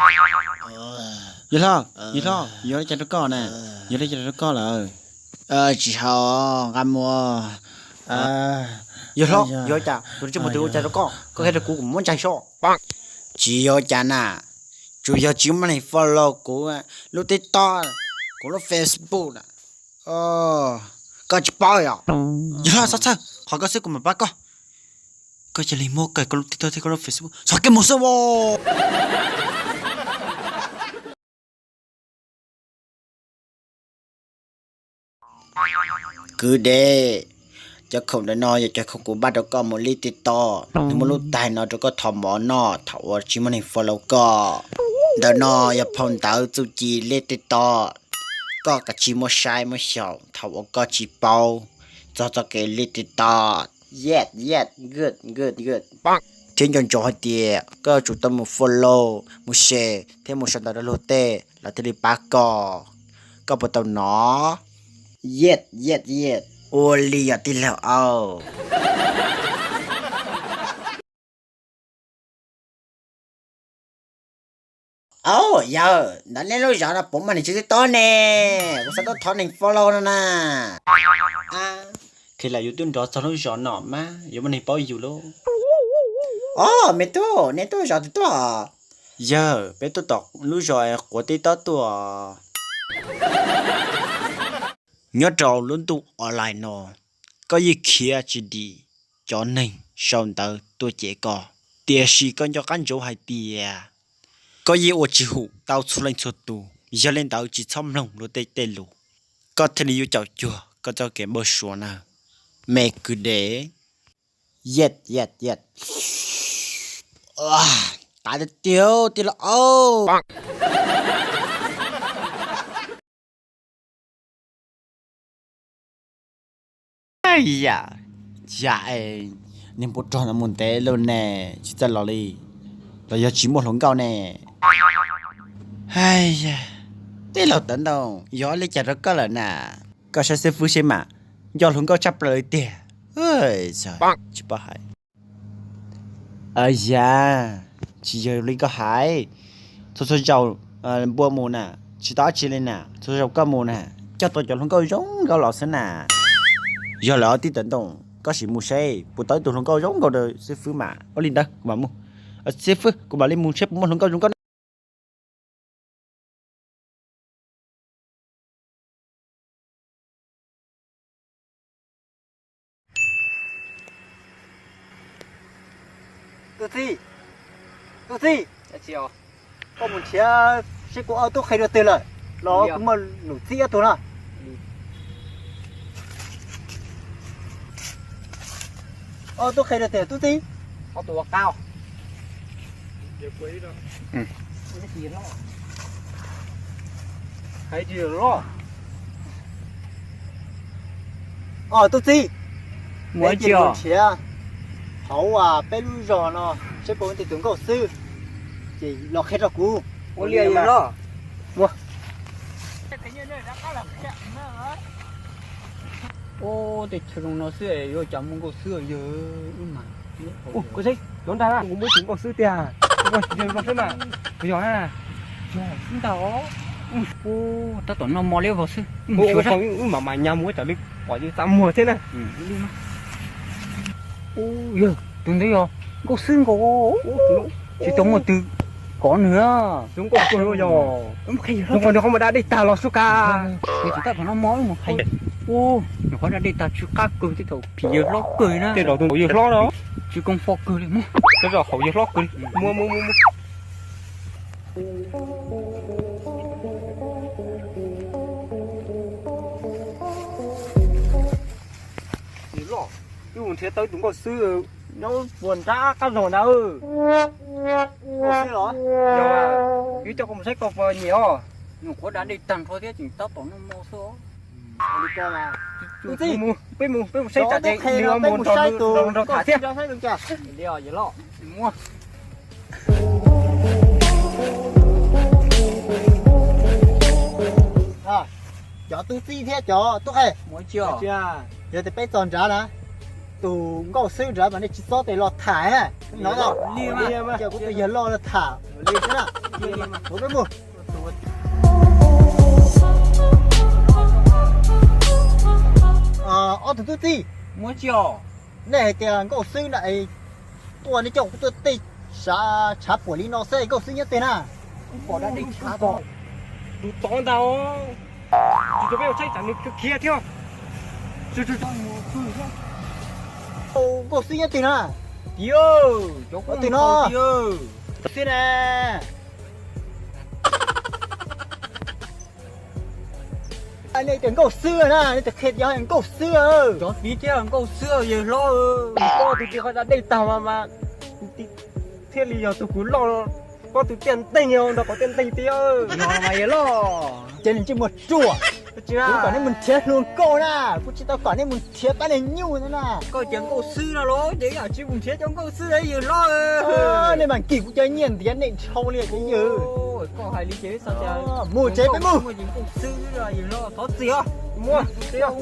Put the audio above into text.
Yawg hlob, yawg hlob, yuav li cas rau koj na? Yuav li cas rau koj lawm? Tsis haus, nqa mus. Yawg hlob, yuav cas? Tus tsis muaj tus ua cas rau koj? Koj qhia rau kuv, kuv muab ntsaig soj. Tsis yuav cas na, tsuas yog tsis muaj neeg follow kuv lub TikTok, kuv lub Facebook na. Koj tsis paub yom? Yawg hlob, txhob txhawj, qhov koj xwb kuv mam pab koj. Koj cia li muab koj lub TikTok thiab koj lub Facebook txhos kev mus xwb os. Kwv dev, cov khoom ntawm no yog cov khoom kuv npaj rau koj mus li TikTok. Nws muaj lub tais no rau koj thov mov noj thaum uas tsis muaj neeg follow koj. Ntawm no yog phau ntawv txuj ci li TikTok. Koj kav tsij muab saib muab xyaum thaum uas koj tsis paub txog txoj kev li TikTok. Yes, yes, good, good, good. Thiab nco ntsoov hais tias koj yuav tsum tau mus follow, mus share thiab mus sau ntawv rau luag tej lawv thiaj li pab koj. Koj puas tau nov? Yes, yes, yes. Ua li yog tij laug au. Au yawg, ntawm nej lub zos no puas muaj neeg tsis TikTok ne? Kuv xav tuaj thov neeg follow no na. Kheev lam yus twb nrov txog lub zos no mas yuav muaj neeg paub yus lauj. Os, me tub, nej tuaj zos twg tuaj? Yawg, peb tuaj tom lub zos quav TikTok tuaj. Nyob rau lub ntuj online no, koj yeej khiav tsis dim cov neeg sau ntawv tuaj cem koj, tiam sis koj nco qab ntsoov hais tias koj yeej ua tsis hum tau txhua leej txhua tus. Yog li ntawd tsis txhob mloog luag tej tej lus, koj thiaj li yuav caum cuag koj txoj kev npau suav na, me kwv dev. Yet, yet, yet. Qav tiag tiag tij laug au. Yam, yam es niag npua rog no mus ntev lawm ne, tsis txawj los li, los yog tsis muaj hluas nkauj ne? Hais, tij laug Tawv Ntoo, yog li cas rau koj lawm na? Koj saib xib fwb seb mas, nco hluas nkauj tshaj plaws li tiag. Tsis paub hais. Yam, tsis yog li koj hais. Txhua txhua zaus npua mus na, tsis tau dab tsi li na, txhua zaus koj mus na, coj tau cov hluas nkauj zoo nkauj los xwb na. Yog lawm tij Tawv Ntoo, koj sim mus seb puas tau ib tug hluas nkauj zoo nkauj rau xib fwb mas. Ua li ntawd kuv mam mus. Xib fwb, kuv mam li mus seb puas muaj hluas nkauj zoo nkauj na. Tub Txib, Tub Txib, koj mus nrhiav seb kuv ob tub qhe dua twg lawm, los kuv muaj num txib ob tug no. Ob tub qhe dua twg Tub Txib? Ob tug ua qab. Os Tub Txib, mus nrhiav hauv peb lub zos no seb puas muaj tus nkauj xwb, ces los qhia rau kuv. Ua li los. Ua, tej chaw zoo no xwb yuav cas muaj nkauj xwb yawg. Koj seb, cov nrag kuv muaj tus nkauj xwb tiag. Koj seb mas, yog na. Yog xwb ntag os. Tab tom noj mov liab vog xwb. Wb mam mam nyas mus tsam li pom yus txaj muag thiab na. Yawg, tus ntawd yog nkauj xwb nkaus. Tsis tau muaj twg kov nws. Zoo nkauj kawg yog. Zoo nkaus nws qhov muag da dej tag los sub ka. Nws tsis tab tom noj mov mus qhia. Nws qhov da dej tag tsw qab kawg, tej thaum phim yawg hlob kawg na. Tej zaum tus yawg hlob no. Tsw koob fo kawg li. Tej zaum haum yawg hlob kawg li. Muab, muab, muab, muab. Loj, wb mus nrhiav tau tus nkauj xwb nyob puag nrab qab zog ntag. Nkauj xwb los? Yog, wb coj koj mus saib koj puas nyiam os. Nws qhuav da dej tag nrho thiab tseem tab tom noj mov xwb. Peb mus, peb mus, peb mus saib tsam ces nws mus nrog nrog tham thiab. Cov tub txib thiab cov tub qhe, yog tias peb txog nrad na, Tus nkauj xwb nrad mas nej tsis txhob tes los tham na. No, cia kuv tus yawg loj los tham li xwb na. Ua peb mus. Ob tug tub txib, nej hais tias nkauj xwb na es tuaj nej coj kuv tuaj tej sav tshav puam li no xwb, nkauj xwb nyob twg na? Tus tod ntag, tsis peb ua saib tsam nws khiav thiab. Nkauj xwb nyob twg na? Tis, cov twg no? Xwb na. Nej tias nkauj xwb na, nej tias qhia tias nkauj xwb. Cov tiv thiab nkauj xwb yawg hlob. Koj tus tis qhov da dej tag mas mas thiaj li yog tus kuv loj, koj tus tiaj nteeg nrog qhov tiaj nteeg tiag. Yog mas yawg loj. Ces nws ntsej muag ruam, kuv kom nej mus nrhiav hluas nkauj na, kuv tsis tau kom nej mus nrhiav pab niag nyuj na. Koj tias nkauj xwb no los ces yam tsis mus nrhiav cov nkauj xwb yawg hlob. Nej mam kim kuv cov nyiaj ntiav nej dhau li cov yawg. Koj hais li ces mus tsev peb mus. Nkauj xwb yawg hlob thov txim os. Mus tsev.